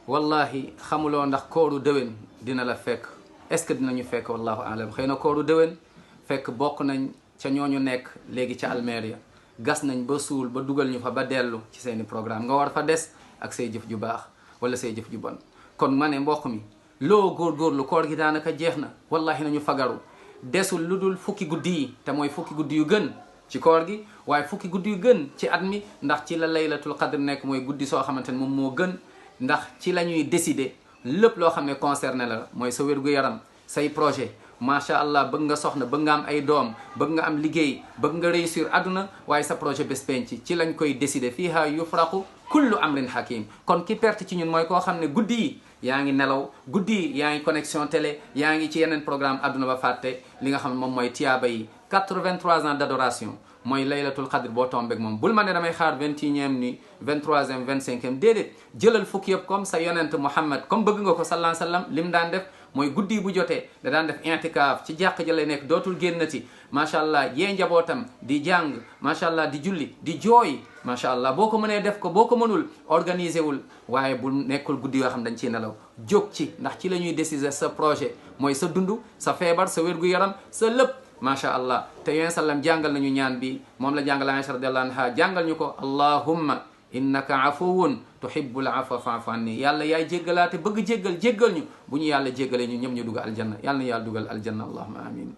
wallahi xamuloo ndax kooru déwén dina la fekk est-ce que dinañu fekk wallahu alam xëy na kooru déwén fekk bokk nañ ca ñooñu nekk léegi ca Almeria gas nañ ba suul ba dugal ñu fa ba dellu ci seeni programme nga war fa des ak say jëf ju baax wala say jëf ju bon kon ma ne mbokk mi loo góorgóorlu koor gi daanaka jeex na wallahi nañu fagaru desul lu dul fukki guddi yi te mooy fukki guddi yu gën ci koor gi waaye fukki guddi yu gën ci at mi ndax ci la laylatul qadr nekk mooy guddi soo xamante ne moom moo gën ndax ci la ñuy décider lépp loo xam ne concerné la mooy sa wér-gu-yaram say projet macha allah bëgg nga soxna bëgg nga am ay doom bëgg nga am liggéey bëgg nga réussir àdduna waaye sa projet bés penc ci lañ koy décider fiiha yufraqu kullu amrin hakim kon ki perte ci ñun mooy koo xam ne guddi yi yaa ngi nelaw guddi yi yaa ngi connexion télé yaa ngi ci yeneen programme àdduna ba fàtte li nga xam ne moom mooy tiyaaba yi 83 ans d'adoration mooy laylatul qadr boo tombeek moom bul ma ne damay xaar 21e ni 23e 25e déedéet jëlal fukki yëpp comme sa yonent Muhammad comme bëgg nga ko sallallahu alayhi wa sallam lim daan def mooy guddi bu jotee da daan def intikaaf ci jàq ja lay nekk dootul génnati macha allah yee njabootam di jàng macha allah di julli di jooy macha allah boo ko mënee def ko boo ko mënul organiser wul waaye bu nekkul guddi yoo xam dañ ciy nelaw jóg ci ndax ci la ñuy décider sa projet mooy sa dund sa feebar sa wér-gu-yaram sa lépp macha allah te yéen sallam jàngal nañu ñaan bi moom la jàngal Aïcha radiyallahu anha jàngal ñu ko allahumma innaka afuwun tuhibbul afwa fa'fu anni yàlla yaay jéggalaate bëgg jéggal jéggal ñu bu ñu yàlla jéggalee ñu ñëpp ñu dugg aljanna yàlla na yàlla dugal aljanna allahumma amin